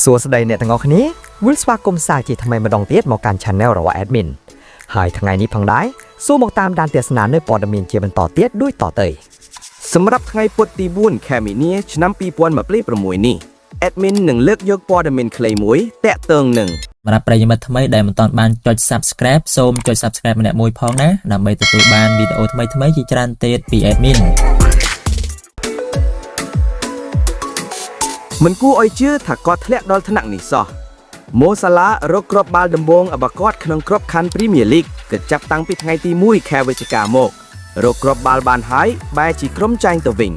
សួស្តីអ្នកទាំងអស់គ្នាវិលស្វាគមន៍សាជាថ្មីម្ដងទៀតមកកាន់ Channel របស់ Admin ហើយថ្ងៃនេះផងដែរសូមមកតាមដានទស្សនានៅព័ត៌មានជាបន្តទៀតដូចតទៅ សម្រាប់ថ្ងៃពុធទី4ខែមីនាឆ្នាំ2026នេះ admin នឹងលើកយកព័ត៌មានខ្លីមួយតាក់ទងនឹង សម្រាប់ប្រិយមិត្តថ្មីដែលមិនទាន់បានចុច Subscribe សូមចុច Subscribe ម្នាក់មួយផងណាដើម្បីទទួលបានវីដេអូថ្មីៗជាច្រើនទៀតពី Admin មិនគួរឲ្យជឿថាគាត់ធ្លាក់ដល់ថ្នាក់នេះសោះម៉ូសាឡារកគ្រាប់បាល់ដំបូងរបស់គាត់ក្នុងក្របខ័ណ្ឌព្រីមៀលីកគិតចាប់តាំងពីថ្ងៃទី1ខែវិច្ឆិកាមករកគ្រាប់បាល់បានហើយបែរជាក្រុមចាញ់ទៅវិញ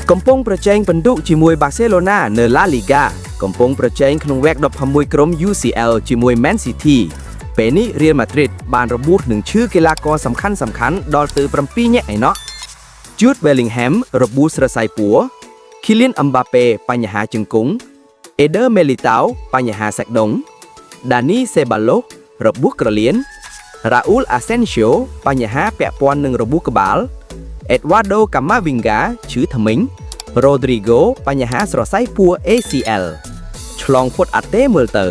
កំពុងប្រជែងពិន្ទុជាមួយបាសេឡូណានៅឡាលីហ្គាកំពុងប្រជែងក្នុងវគ្គ16ក្រុម UCL ជាមួយ Man City ពេលនេះ Real Madrid បានរបួសនឹងឈឺកីឡាករសំខាន់ៗដល់ទៅ7នាក់ឯណោះ Jude Bellingham របួសសរសៃពួរ Kylian Mbappe បញ្ហាជង្គង់ Eder Militao បញ្ហាសាច់ដុំ Dani Ceballos របួសក្រលៀន Raul Asensio បញ្ហាពាក់ព័ន្ធនឹងរបួសក្បាល Eduardo Camavinga ឈឺធ្មេញ Rodrigo បញ្ហាសរសៃពួរ ACL ឆ្លងផុតអត់ទេមើលទៅ